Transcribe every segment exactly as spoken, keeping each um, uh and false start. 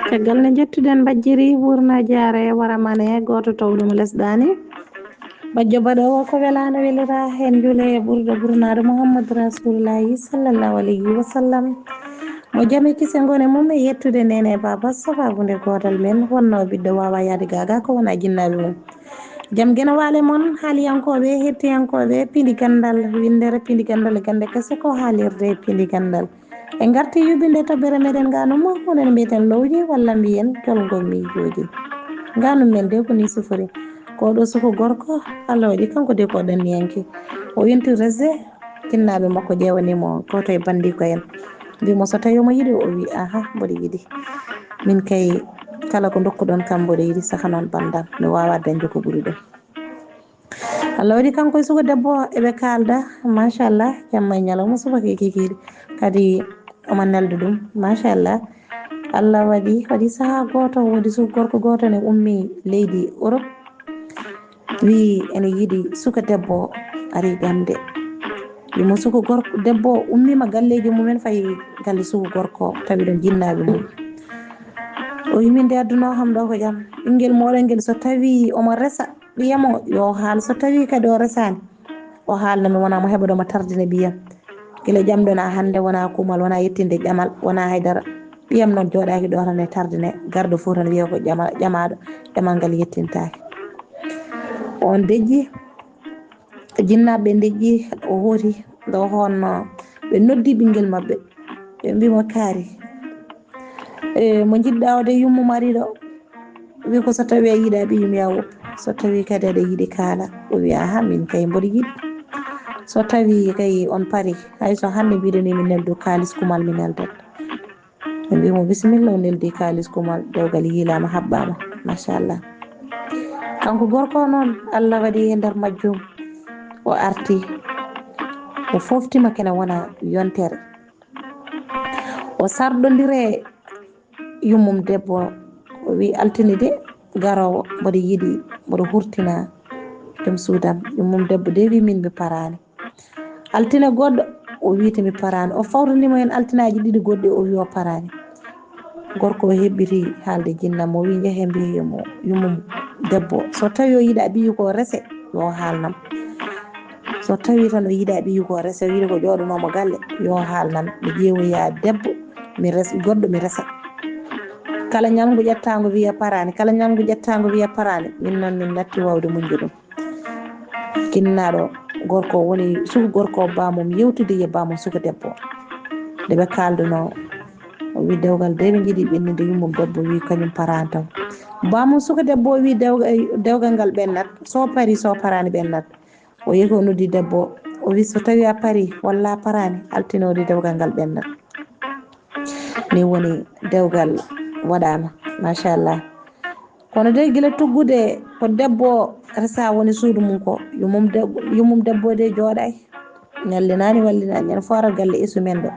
Caggal nde njettuɗen Bajjiri, Wuurna Jaare, Waramane, gooto towɗo mo lesɗaani. Bajjo baɗoowo ko welaano welira heen, juule e ɓurɗo ɓurnaaɗo Muhammadu Rasuulullaahi sallallaahu aleyhi wa sallam. Mo jam e kise ngoni mum e yettude neene e baaba, sabaabu nde goodal men wonnoo ɓiɗɗo waawa yahde gaagaa ko wonaa jinnaaɓe mum. Jam geno waale mon, haaliyankooɓe, hettiyankooɓe, Piindi Ganndal, winndere Piindi Ganndal e gannde kese ko haalirde Piindi Ganndal. En ngarti yuɓɓinde toɓɓere meɗen ngaanum, onon mbiyeten lowji walla mbiyen jolngo miijooji. Ngaanum men de ko ni sifori. Ko ɗo suko gorko, Allah waɗi kanko de ko ɗanniyanke. O yonti rese, jinnaaɓe makko ƴeewani mo gooto e banndiiko en. Mbi mo so tawi omo yiɗi, o wi, "Aha, mboɗo yiɗi." Min kay, kala ko ndokkuɗon kam mboɗo yiɗi, saka noon banndam. Mi waawaa dañde ko ɓuri ɗum. Allah waɗi kanko e suka debbo eɓe kaalda, machallah, jamma e ñalawma subaka e kikiiɗe. Kadi omo nelda ɗum, machallah. Allah waɗi, waɗi sahaa gooto, woodi suka gorko gooto ne ummi leydi Europe. Wi ene yiɗi suka debbo ari ƴamde. Wimo suka gorko, debbo ummiima galleeji mumen fayi galle suka gorko, tawi ɗon jinnaaɓe mum. O wi min de adduno kam ɗo ko jam. Ɓinngel moɗon ngel so tawi omo resa ɓiyamo, yo haal. So tawi kadi o resaani, o haalna mi, wona mo heɓa ɗo mo tardina ɓiyam. Gila ƴamɗon haa hannde, wona kuumal, wona yettinde ƴamal, wona haydara. Ɓiyam noon jooɗaaki ɗo tan e tardine, garɗo fof tan wiya ko ƴama-, ƴamaaɗo, ƴamal ngal yettintaaki. On dejji, jinnaaɓe dejji, o hooti, ɗo honno ɓe noddi ɓinngel maɓɓe, ɓe mbi mo, "Kaari, e, mo njiɗɗa o de yummum ari ɗo." Wi ko so tawi a yiɗa ɓiyum ya woppu, so tawi kadi aɗa yiɗi kaala. O wi, "Aha, min kay mboɗo yiɗi." So tawi kay on pari, hay so hannde mbiɗen mi neldu kaalis kumal mi neldat. Ɓe mbi mo, "Bisimilla, o neldi kaalis kumal, dewgal yiilaama, haɓɓaama." Machallah. Kanko gorko o noon, Allah waɗi e nder majjum, o arti, o foftima kene wona yontere. O sarɗondire yummum debbo, o wi, "Altine de garoowo, mboɗo yiɗi, mboɗo hurtina joom suudam." Yummum debbo de wi, "Min mi paraani." Altine goɗɗo, o wi, "Te mi paraani." O fawtandimo heen altinaaji ɗiɗi goɗɗi, o wi o paraani. Gorko o heɓɓiti haalde jinnam, o wi, "Njehee mbiyeemo yummum debbo, so tawi o yiɗa ɓiyi ko rese, yo haalnam. So tawi tan o yiɗa ɓiyi ko rese, o yiɗi ko jooɗanoomo galle, yo haalnam. Mi ƴeewoya debbo, mi res-, goɗɗo mi resa." Kala ñalngu ƴettaango wiya paraani, kala ñalngu ƴettaango wiya paraani. Min noon min natti waawde muñde ɗum. Kinnaaɗo gorko woni suka gorko o baamum yewtude e baamum suka debbo. Nde ɓe kaalduno, o wi dewgal de ɓe njiɗi ɓenninde yummum debbo, wi kañum paraani taw. Baamum suka debbo o wi dewga-, dewgal ngal ɓennat, so pari so paraani ɓennat. O yehi o noddi debbo, o wi so tawi a pari walla a paraani, altine o de dewgal ngal ɓennat. Ni woni dewgal waɗaama, machallah. Kono de gila tuggude ko debbo resa woni suudu mum ko, yummum debbo, yummum debbo de jooɗay. Ñallinaani wallinaani, ñande fof arat galle esu men ɗo.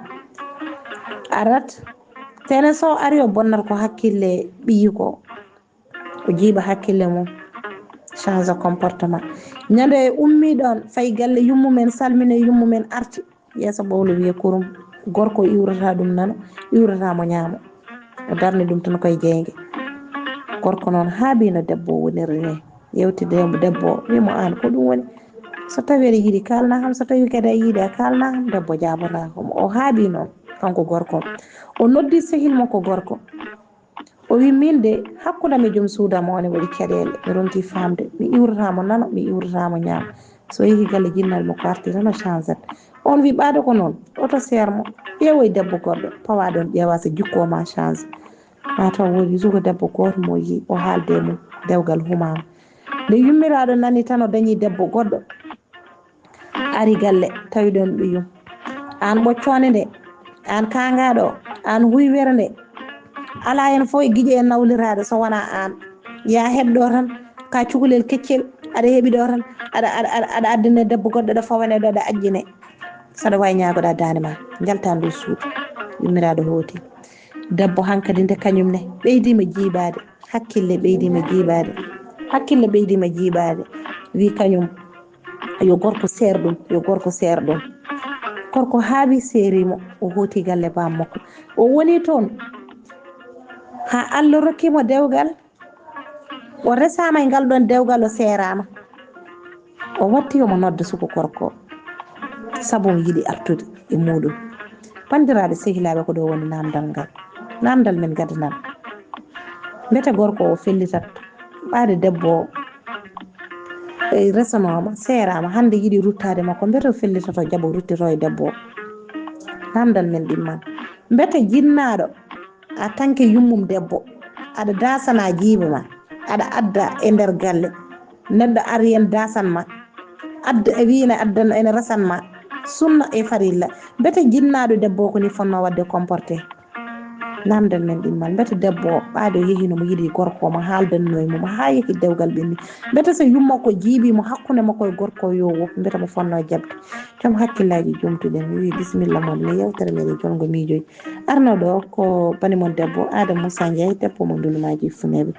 Arat, tene so ari o bonnat ko hakkille ɓiyi ko. O jiiɓa hakkille mum, change comportement. Ñande ummi ɗon, fayi galle yummumen, salmina yummumen, arti. Yeeso ɓowlo wiya kurum, gorko iwrata ɗum nano, iwrata mo ñaamo. O darni ɗum tan koye jeynge. Gorko noon haaɓi no debbo woniri ni. Yewtide mo debbo, wi mo, "Aan ko ɗum woni? So tawi aɗa yiɗi, kaalna kam, so tawi kadi a yiɗi, a kaalna kam." Debbo jaabotaako mo. O haaɓi noon, kanko gorko. O noddi sehil makko gorko. O wi, "Min de, hakkunde am e joom suudu am o ne waɗi caɗeele. Mi ronki faamde, mi iwrata mo nano, mi iwrata mo ñaamo. So yehi galle jinnaaɓe makko arti tan o changet." On wi, "Ɓaade ko noon, oto seer mo, ƴeewoy debbo goɗɗo, pawa ɗon ƴeewa so jikku o ma change." Mataw woodi suka debbo gooto mo yi, o haalde e mum, dewgal humaama. Nde yummiraaɗo nani tan o dañi debbo goɗɗo. Ari galle, tawi ɗon ɓiyum. Aan ɓoccoonde nde, aan kaangaaɗo, aan huywere nde. Alaa heen fof e giƴe e nawliraaɗo so wonaa aan. Yaa heɓ ɗo tan, ka cukalel keccel, aɗa heɓi ɗo tan, aɗa, aɗa, aɗa, aɗa addane debbo goɗɗo, aɗa fawane ɗo, aɗa ajjine. Saɗa waawi ñaagoɗaa daande ma, njaltaa ndu suudu. Yummiraaɗo hooti. Debbo hankadi nde kañum ne, ɓeydiima jiiɓaade. Hakkille ɓeydiima jiiɓaade. Hakkille ɓeydiima jiiɓaade. Wi kañum, Yo gorko seer ɗum, yo gorko seer ɗum. Gorko haaɓi, seeri mo, o hooti galle baam makko. O woni toon haa Allah rokki mo dewgal, o resaama e ngal ɗoon dewgal, o seeraama. O watti omo nodda suka gorko, sabu o yiɗi artude e muuɗum. Banndiraaɓe sehilaaɓe, ko ɗo woni naamndal ngal. Naamndal men gadanan. Mbete gorko o fellitat ɓaade debbo o, e resanooma, seeraama, hannde yiɗi ruttaade makko, mbete o fellitoto jaɓo ruttito e debbo o? Naamndal men ɗimman. Mbete jinnaaɗo, a tanke yummum debbo, aɗa daasana jiiba ma, aɗa adda e nder galle, neɗɗo ari en daasan ma, adda e wiina addan ene rasan ma, sunna e farilla. Mbete jinnaaɗo debbo o ko ni fonnoo waɗde comporté? Naamndal men ɗimmal. Mbete debbo o ɓaade o yehi no mo yiɗi gorko o, mo haaldanno e mum haa yehi dewgal ɓenni? Mbete so yumma ko jiibi mo hakkunde makko e gorko o yo woppu, mbete mo fonnoo jaɓde? Joom hakkillaaji jomtuɗen, mi wiyi bisimilla mon e yewtere meɗen Jolngo Miijoji. Arno ɗo ko bani mon debbo Adama Moussa Ndiaye, debbo mo Ndulumaaji Funeeɓe.